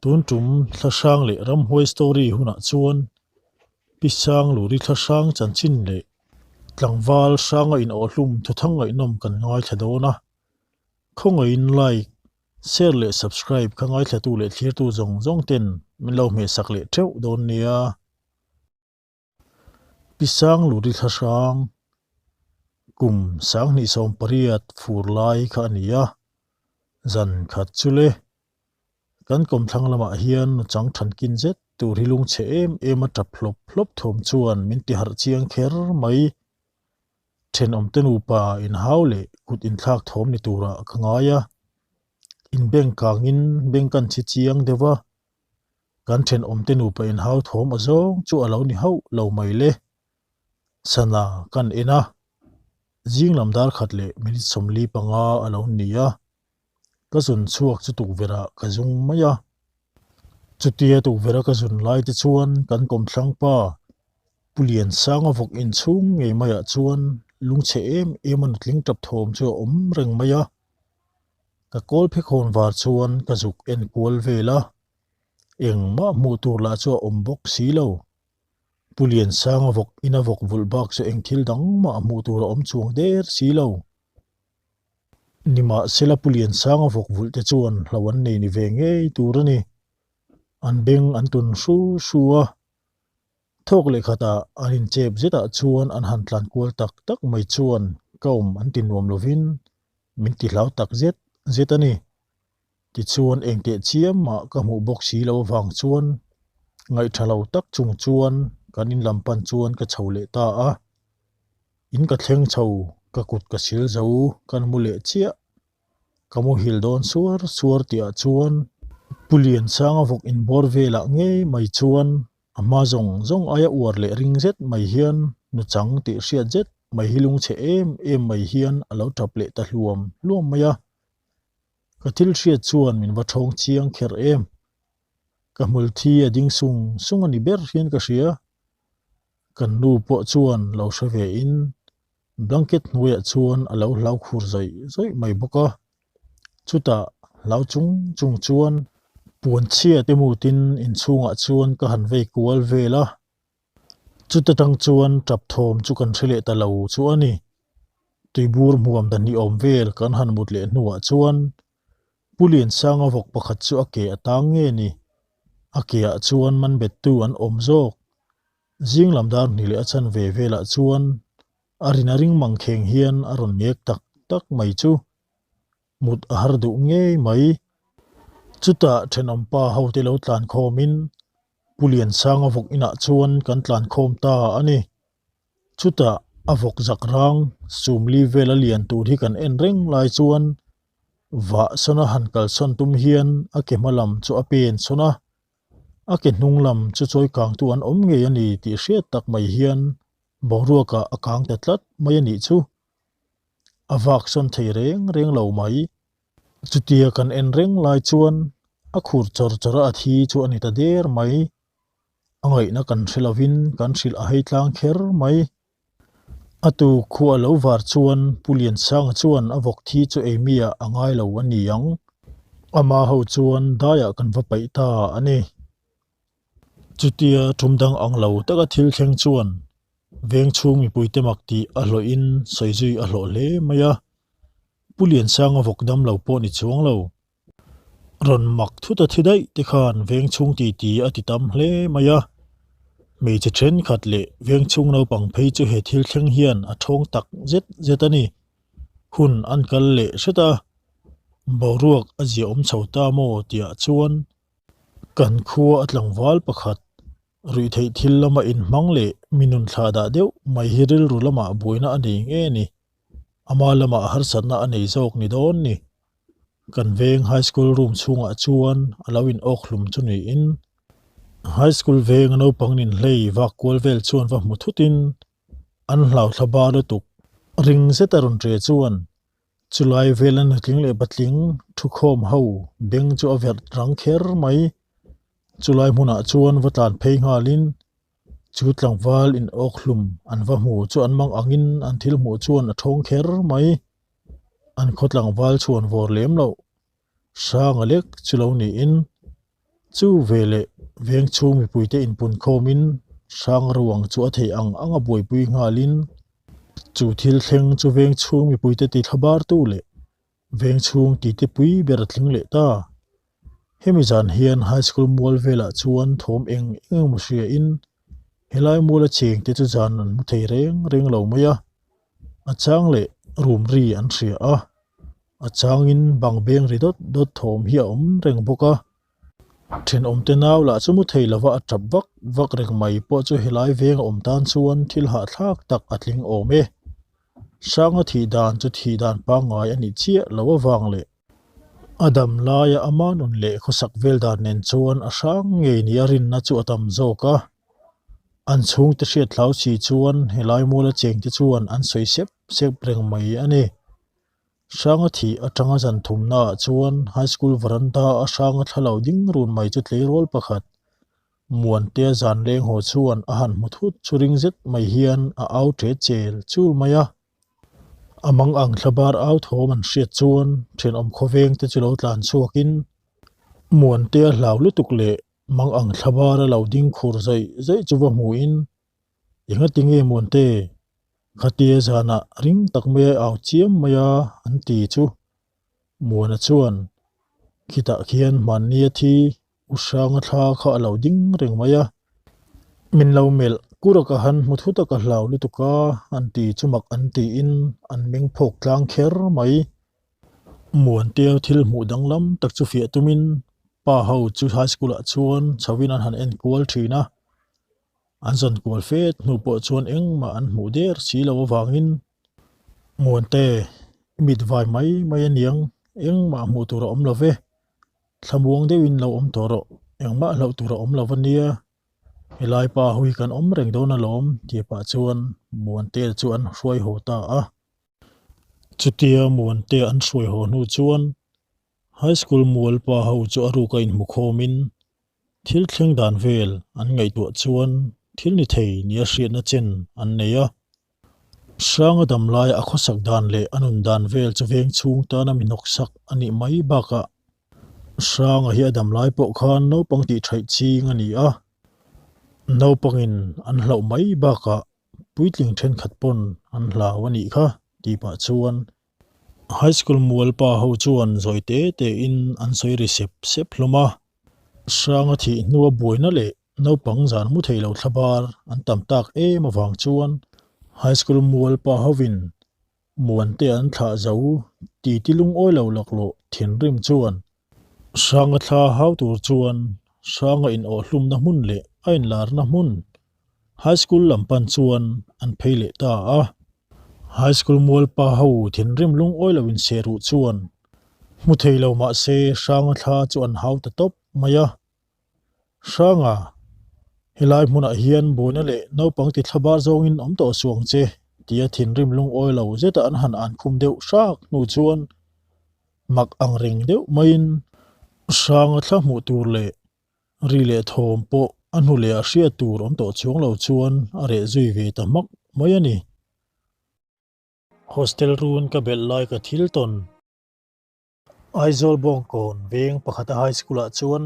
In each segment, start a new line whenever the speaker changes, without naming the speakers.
Tun tum Thlahrang leh Ramhuai story hunah chuan Pi Sangluri Thlahrang chanchin leh tlangval hranga inawhhlum thuthang ngaihnawm kan ngaithla dawn a. Khawngaihin like, share leh subscribe kha ngaithlatu leh thlirtu zawng zawng ten min lo hmehsak leh theuh dawn nia. Pi Sangluri Thlahrang kum 2018 fur lai kha a ni a, zan khat chu le. Kan kawmthlang lamah hian nuchang thankin zet tur hi lungchhe em em a tap hlawp hlawp thawm chuan min ti harh chiang kher mai. Thenawmte nupa inhau leh kut inthlak thawm ni turah ka ngai a, inbeng kangin beng kan chhi chiang deuh a, kan thenawmte nupa inhau thawm a zawng chu a lo ni hauh lo mai le. Sana kan en a, zing lam dar khat leh minute 45 a lo ni a. Ka zun chhuak chu tukverh ah ka zung mai a, chutia tukverh a ka zun lai te chuan kan kawmthlang pa Pu Liansanga vawk inchhung ngei maiah chuan lungchhe em em a nutling tap thawm chu a awm reng mai a, ka kawl phekhawn var chuan ka zuk en kual vel a, engmah hmuh tur lah chu a awm bawk si lo. Pu Liansanga vawk ina vawk vulh bak chu eng thil dang mah hmuh tur a awm chuang der si lo. Nimahsela Pu Liansanga vawk vulh te chuan hlo an nei ni ve ngei tur a ni. An beng an tun hru hru a, thawk leh khatah an inchep zetah chuan an han tlan kual tak tak mai chuan ka awm an ti nuam lovin min ti hlau tak zet zet a ni. Tichuan engteh chiam mah ka hmuh bawk si lo avang chuan ngaihṭha lo tak chung chuan kan in lam pan chuan ka chho leh ta a. In ka thleng chho, ka kut ka sil zo, kan mu leh chiah. Ka muhil dawn suar suar tihah chuan Pu Liansanga vawk inbawr velah ngei mai chuan a hma zawng zawng aia uar leh ring zet mai hian nuchang tih hriat zet mai hi lungchhe em em mai hian a lo tap leh ta hluam hluam mai a. Ka thil hriat chuan min va thawng chiang kher em. Ka hmul thi a ding sung sung a ni ber hian ka hria. Kan nu pawh chuan lo hre ve in blanket hnuaiah chuan a lo hlau khur zawih zawih mai bawk a. Chutah hlau chung chung chuan puanchhia te mutin inchhungah chuan ka han vei kual vel a. Chuta tang chuan tap thawm chu kan hre leh ta lo chu a ni. Tuibur hmuam ta hniawm vel kan han mut leh hnuah chuan Pu Liansanga vawk pakhat chu a ke a tang nge ni? A keah chuan man bettu an awm zawk. Zing lam dar hnih leh a chan ve velah chuan a rin a ring mang kheng hian a rawn ngek tak tak mai chu. Mut a har duh ngei mai. Chutah thenawmpa hote lo tlan khawmin Pu Liansanga vawk inah chuan kan tlan khawm ta a ni. Chutah a vawk zak rang sumli vela lian tur hi kan en reng lai chuan vah sawn a han kalsawn tum hian a ke hma lam chu a pen sawn a, a ke hnung lam chu chawi kangtu an awm ngei a ni tih hriat tak mai hian boruakah a kang ta tlat mai a nih chu. A vak sawn thei reng reng lo mai. Chutia kan en reng lai chuan a khur chawr chawr a a thi chu a ni ta der mai. A ngaihna kan hre lovin kan hrilh a hei tlang kher mai. A tu khuah lo var chuan Pu Liansanga chuan a vawk thi chu ei miah a ngai lo a ni ang. Ama ho chuan daiah kan va paih ta a ni. Chutia tum dang ang lo taka thil thleng chuan veng chhung mipuite mak tih a hlawhin sawi zui a hlawh hle mai a. Pu Liansanga vawk dam lo pawh ni chuang lo. Rawn mak thut a thi daih te khan veng chhung ti ti a ti tam hle mai a. Hmeichhe thenkhat leh veng chhung naupang phei chu he thil thleng hian a thawng tak zet zet a ni. Hun an kal leh hret a, boruak a ziahawm chho ta maw tihah chuan kan khua a tlangval pakhat ruihtheih thil lama inhmang leh mi nun thlah dah deuh mai hi rilru lamah buaina a nei nge ni? Ama lamah harsatna a nei zawk ni dawn ni. Kan veng high school room chhungah chuan a lo in awk hlum chu niin high school venga naupang nin hlei vak kual vel chuan va hmu thutin an hlau thla ba lutuk. Ring zeta rawn ṭe chuan chulai vela nutling leh patling thukhawm ho beng chu a verh rang kher mai. Chulai hmunah chuan va tlan phei nghalin Chu tlangval in awk hlum an va hmu chu an mang angin an thil hmuh chuan a thawng kher mai. An khaw tlangval chhuan vawr lem loh hrang a lek chu lo niin. Chu veleh veng chhung mipuite inpun khawmin hrang ruang chu a theih ang anga buaipui nghalin chu thil thleng chu veng chhung mipuite tithlabartu leh veng chhung titipui ber a tling leh ta. Hemi zan hian High School mual velah chuan thawm eng eng emaw hriain helai muala chengte chu zan an hmu thei reng reng lo mai a, a chang leh rum ri an hria a, a changin bang beng ri dawt dawt thawm hi a awm reng bawk a. Thenawmte nau lah chu mu thei lova a tap vak vak reng mai pawh chu helai veng a awm tan chuan thil hahthlak tak a tling awm e. Hranga thih dan chu thih dan pangngai a nih chiah lo avang leh a dam laia ama nun leh khawsak vel dan nen chuan a hrang ngei nia rinna chu a tam zawk a. An chhungte hriat hlau si chuan helai muala chengte chuan an sawi sep sep reng mai a ni. Hranga thih atanga zan thumnaah chuan High School veranda a hranga thla lo ding run mai chu tleirawl pakhat Muantea zan leng haw chuan a han hmu thut chu ring zet mai hian a au ṭe chel chul mai a. A mang ang thla bar au thawm an hriat chuan ṭhenawm khawveng te chu lo tlan chhuakin Muantea hlau lutuk leh mang ang thla bar a lo ding khur zaih zaih chu va hmuin Engati nge Muante? Khatia zanah ring tak mai a au chiam mai a an ti chu. Muana chuan, Khitah khian hmanni a thi, U Hranga thla kha a lo ding reng mai a. Min lo melh kur a ka han hmu thut a ka hlau lutuk a an ti chu mak an tiin an meng phawk tlang kher mai. Muantea thil hmuh danglam tak chu fiah tumin pa ho chu high school ah chuan chhoin an han en kual thin a. An zawn kual fet hnu pawh chuan engmah an hmuh der si lo avangin Muante, i mit vai mai mai aniang, engmah hmuh tur a awm lo ve. Thlamuang deuhin lo awm tawh rawh, engmah hlauh tur a awm lo ania. Helai pa hui kan awm reng dawn alawm tih pah chuan Muante chu an hruai haw ta a. Chutia Muante an hruai haw hnu chuan High School mual pa ho chu a ruka inhmu khawmin Thil thleng dan vel an ngaihtuah chuan thil ni thei nia hriatna chen an nei a. Hranga dam laia a khawsak dan leh a nun dan vel chu veng chhung tana mi hnawksak a nih mai bakah Hranga hi a dam lai pawh khan naupang tih thaih ching a ni a. Naupangin an hlauh mai bakah puitling thenkhat pawn an hlau a nih kha tih pah chuan High School mual pa ho chuan zawi te te in an sawi ri sep sep hlawm a. Hranga thih hnua buaina leh naupang zan mu thei lo thlabar an tam tak em avang chuan High School mual pa hovin Muante an thlah zo ti ti lungawi lo laklawh thinrim chuan Hranga thla hau tur chuan Hranga inawhhlumna hmun leh a inlarna hmun High School lam pan chuan an phei leh ta a. High School mualpa ho thinrim lungawi lo inseh ruh chuan hmu thei lo mah se Hranga thla chu an hau ta tawp mai a. Hranga, helai hmunah hian buaina leh naupang ti thlabar zawngin awm tawh suh ang che tia thinrim lungawi lo zeta an han ankhum deuh hrak hnu chuan mak ang reng deuh maiin Hranga thla hmuh tur leh Ri leh thawm pawh a hnu leh a hriat tur awm tawh chuang lo chuan a reh zui ve ta hmak mai a ni. Hostel run ka belh lai ka thil tawn. Aizawl Bawngkawn veng pakhata High School ah chuan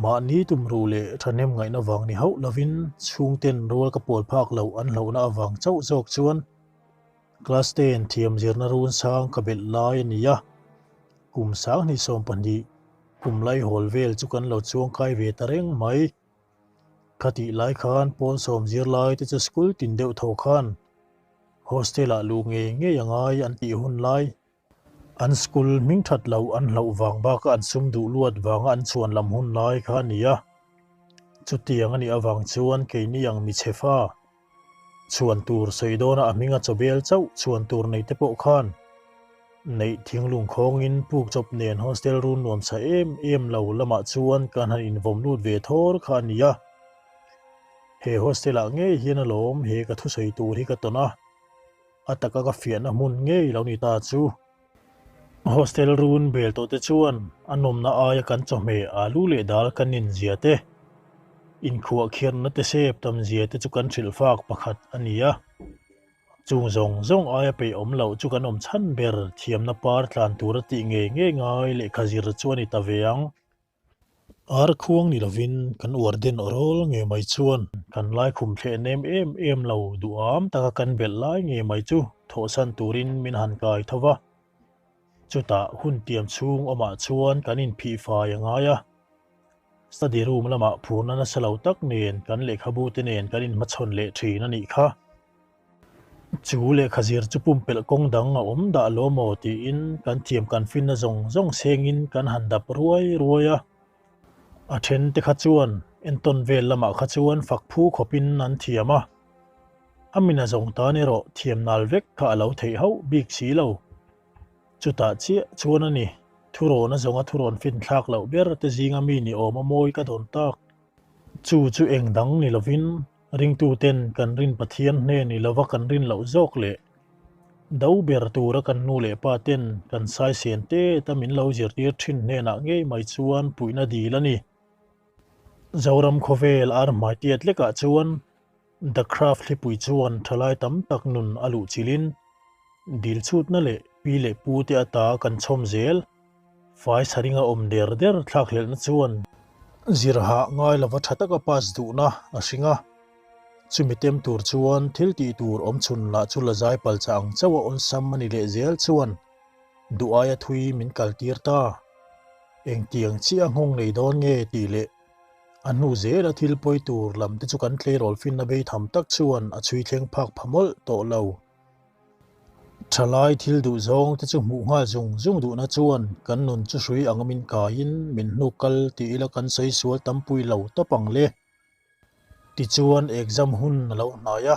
mahni tumruh leh thahnem ngaihna vang ni hauh lovin chhungten rual ka pawl phak loh an hlauhna avang chauh zawk chuan Class ten thiam zirna run sang ka belh lai a ni a. Kum sanghnih 12 Kum laihawl vel chu kan lo chuangkai ve ta reng mai. Khatih lai khan pawn sawm zirlai te chu school tin deuh tho khan hostel ah luh ngei ngei a ngai an tih hun lai. An school hming that loh an hlauh vang baka an sum duh luat vanga an chhuan lam hun lai kha a ni a. Chutiang a nih avang chuan keini ang michhe fa Chhuan tur sawi dawna a hminga chawbel chauh chhuan tur nei te pawh khan neih thinglung khawngin puk chawp nen hostel run nuam sa em em lo lamah chuan kan han invawm lut ve thawr kha a ni a. He hostel ah ngei hian alawm he ka thusawi tur hi ka tawn a, a taka ka fiahna hmun ngei lo ni ta chu. Hostel run bel tawh te chuan a nawmna aia kan chawhmeh alu leh dal kan inzia te, inkhuah khiarna te sep tam zia te chu kan hrilh fak pakhat a ni a. Chung zawng zawng aia peih awm loh chu kan awm chhan ber thiamna par tlan tura tih ngei ngei ngai lehkha zir chu a ni ta ve ang. Ar khuang ni lovin kan uar den aw rawl nge mai chuan kan laikhum thleh nem em em lo duham taka kan belh lai nge mai chu thawhsan turin min han kai tho va. Chutah hun tiam chhung awmah chuan kan inphih fai a ngai a. Study room lamah phurna nasa lo tak nen kan lehkhabu te nen kan inhmachhawn leh thin a nih kha. Chu lehkha zir chu pumpelh kawng dang a awm dah lo maw tiin kan thiam kan finna zawng zawng sengin kan han dap ruai ruai a. A then te kha chuan entawn vel lamah kha chuan fak phu khawpin an thiam a. A mina zawng tan erawh thiam nal vek kha a lo theih hauh bik si lo. Chutah chiah chuan a ni, thurawn a zawnga thurawn finthlak loh ber te zinga mi ni awm a mawi ka dawn tak. Chu chu eng dang ni lovin ringtuten kan rin Pathian hnen ni lova kan rin loh zawk leh do ber tura kan nu leh pa ten kan saisen tet a min lo zirtir thin hnenah ngei mai chuan puihna dil a ni. Zoram khawvel ar hmai tiat lekah chuan The Craft hlipui chuan thalai tam tak nun a luh chilhin dil chhutna leh pi leh pu te ata kan chhawm zel. Fai saringa awm der der thlakhlelhna chuan zirhah ngai lova tha taka pass duhna a hring a, chumi tem tur chuan thil tih tur awm chhun lah chu la zai pal chah ang chauh a awlsam a ni leh zel chuan duh aia thui min kal tir ta. Engtiang chiah a nghawng nei dawn nge tih leh a hnu zela thil pawi tur lam te chu kan tleirawl finna bei tham tak chuan a chhui thleng phak pha mawlh tawh lo. Thalai thil duh zawng te chu hmuh nghal zung zung duhna chuan kan nun chu hrui ang min kaiin min hnuk kal tih ila kan sawi sual tampui lo tawp ang le. Tichuan exam hun a lo hnai a,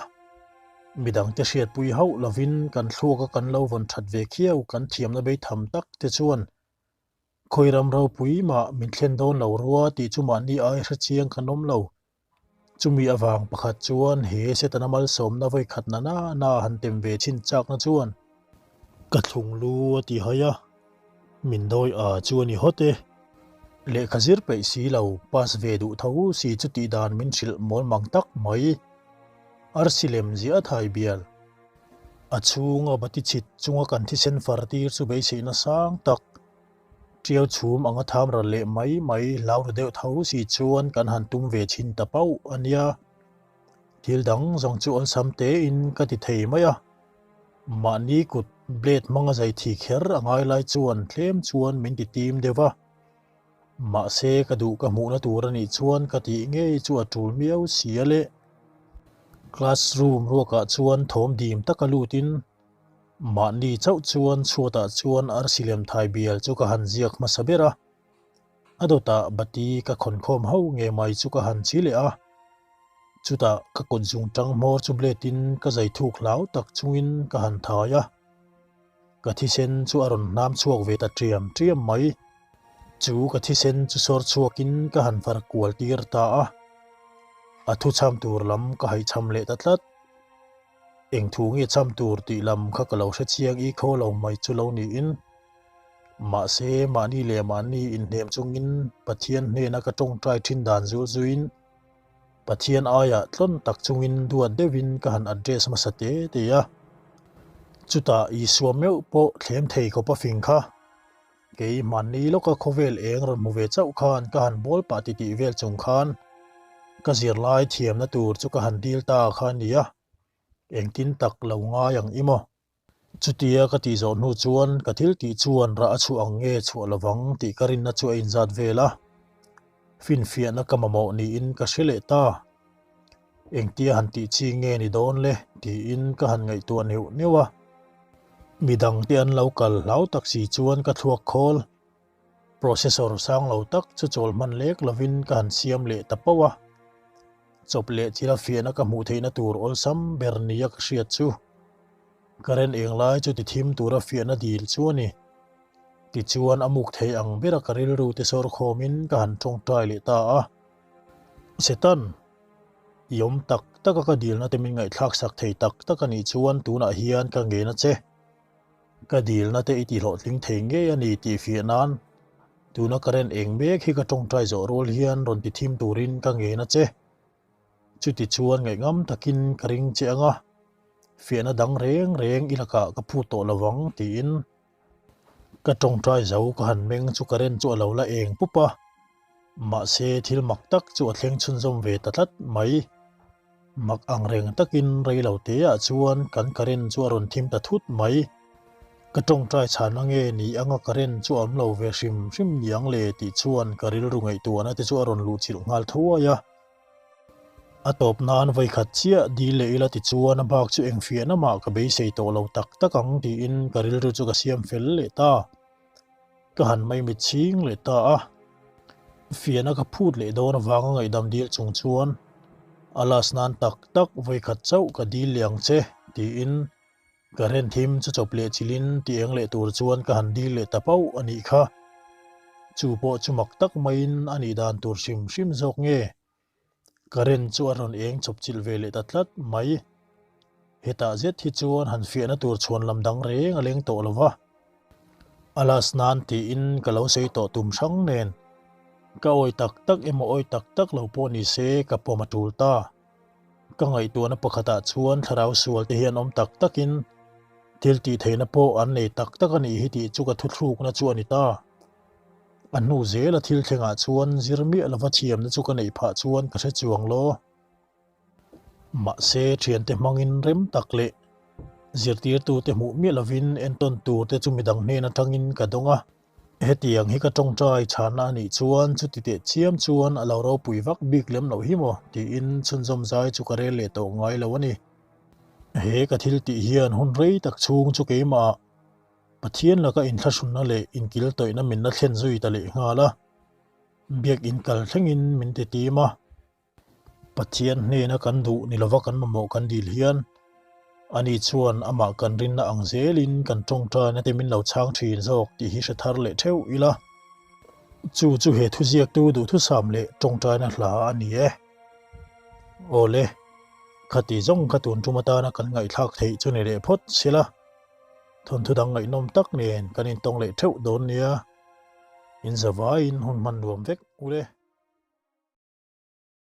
midangte hriatpui hauh lovin kan thluaka kan lo vawn that ve khiau kan thiamna bei tham tak te chuan khawi ram ropui mah min thlen dawn lo rua tih chu mahni ai hrechiang kan awm lo. Chumi avang pakhat chuan he Setana malsawmna vawi khat na na na han tem ve chhin chakna chuan ka thlung lu a ti hawi a, min dawi a chu a ni hawt e. Lehkha zir peih si lo, pass ve duh tho si chu tih dan min hrilh mawl mang tak mai. Arsi lem ziah thai bial. A chhunga bati chhit chunga kan thisen far tir chu beiseihna sang tak. Tiau chhum anga tham ral leh mai mai hlau ru deuh tho si chuan kan han tum ve chhin ta pauh a nia. Thil dang zawng chu awlsam tein ka ti thei mai a. Mahni kut blade hmanga zai thi kher a ngai lai chuan tlem chuan min ti tim deuh va. Mahse ka duh ka hmuhna tur a nih chuan ka tih ngei chu a tul miau si a le. Classroom ruakah chuan thawm dim taka lutin Mahni chauh chuan chhuatah chuan arsi lem thai bial chu ka han ziak hmasa ber a, a dawtah bati ka khawnkhawm ho nge mai chu ka han chi leh a. Chutah ka kut zung tang hmawr chu blade in ka zai thuk hlau tak chungin ka han thai a, ka thisen chu a rawn hnam chhuak ve ta ṭiam ṭiam mai. Chu ka thisen chu sawr chhuakin ka han far kual tir ta a, a thuchham tur lam ka haihchham leh ta tlat. Eng thu nge cham tur tih lam kha ka lo hre chiang i khaw lo mai chu lo niin. Mahse, mahni leh mahni inhnem chungin Pathian hnena ka tawngtai thin dan zul zuiin Pathian aiah tlawn tak chungin duat deuhin ka han address hmasa te te a. Chutah Isua meuh pawh thlem thei khawp a fing kha. Kei hmanni lawka khawvel eng rawn hmu ve chauh khan ka han bawl pah titih vel chung khan ka zirlai thiamna tur chu ka han dil ta kha a nia, engtin tak lo ngai ang i maw? Chutia ka tih zawh hnu chuan ka thil tih chuan rah a chhuah ang nge chhuah lovang tih ka rinna chu a inzat vel a, finfiahna ka mamawh niin ka hre leh ta. Engtia han tih chi nge ni dawn le? tiin ka han ngaihtuah neuh neuh a. Midangte an lo kal hlau tak si chuan ka thluak khawl. Processor sang lo tak chu chawl hman lek lovin ka han siam leh ta pauh a. Chawp leh thila fiahna ka hmuh theihna tur awlsam ber nia ka hriat chu current eng lai chu ti thim tura fiahna dil chu a ni. Tichuan a muk thei ang bera ka rilru te sawr khawmin ka han tawngtai leh ta a. Setan, i awm tak taka ka dilna te min ngaihthlak sak thei tak tak a nih chuan tunah hian ka ngen a che. Ka dilna te i tihlawhtling thei ngei a ni tih fiah nan tuna current eng mek hi ka tawngtai zawh rual hian rawn ti thim turin ka ngen a che. Chuti chuan ngaihngam takin ka ring che ang a, fiahna dang reng reng i lakah ka phut tawh lovang tiin ka tawngtai zo ka han meng chu current chu a lo la eng pup a. Mahse thil mak tak chu a thleng chhunzawm ve ta tlat mai. Mak ang reng takin rei lo teah chuan kan current chu a rawn thim ta thut mai. Ka tawngtai chhan ange ni anga current chu a awm lo ve hrim hrim ni ang le tih chuan ka rilru ngaihtuahna te chu a rawn luh chilh nghal thuai a. A tawp nan vawikhat chiah dil leh ila tichuan a bak chu engfiahna mah ka beisei tawh lo tak tak ang tiin ka rilru chu ka siam fel leh ta. Ka han maimit chhing leh ta a. Fiahna ka phut leh dawn avanga ngaihdam dil chung chuan a last nan tak tak vawikhat chauh ka dil leh ang che tiin ka ren thim chu chawp leh chilhin ti eng leh tur chuan ka han dil leh ta pauh a nih kha. Chu pawh chu mak tak maiin a nih dan tur hrim hrim zawk nge? Current chu a rawn eng chawp chilh ve leh ta tlat mai. Hetah zet hi chuan han fiahna tur chhuan lam dang reng a leng tawh lo va. A last nan tiin ka lo sawi tawh tum hrang nen. Ka awi tak tak emaw awi tak tak lo pawh ni se ka pawm a tul ta. Ka ngaihtuahna pakhatah chuan thlarau sual te hian awm tak takin thil tih theihna pawh an nei tak tak a nih hi tih chu ka thuthlukna chu a ni ta. A hnu zela thil thlengah chuan zir miah lova thiamna chu ka neih phah chuan ka hre chuang law. Mahse, thiante hmangin rem tak leh zirtirtute hmuh miah lovin entawn turte chu midang hnen atangin ka dawng a. Hetiang hi ka tawngtai chhanna a nih chuan chuti teh chiam chuan a lo ropui vak bik lem loh hi maw tiin chhunzawm zai chu ka rel leh tawh ngai lo a ni. He ka thil tih hian hun rei tak chhung chu keimah Pathian laka inthlahrunna leh inkil tawihna min la thlen zui ta leh nghal a, biakinn kal thlengin min ti tim a. Pathian hnena kan duh ni lova kan mamawh kan dil hian ani chuan amah kan rinna ang zelin kan tawngtaina te min lo chhang thin zawk tih hi hre thar leh theuh ila. Chu chu he thuziaktu duhthusam leh tawngtaina hla a ni e. Awle, khati zawng kha tun tum atana kan ngaihthlak theih chu ni leh phawt sela. Thawnthu dang ngaihnawm tak nen kan intawng leh theuh dawn nia. In zavaiin hun hman nuam vek ule.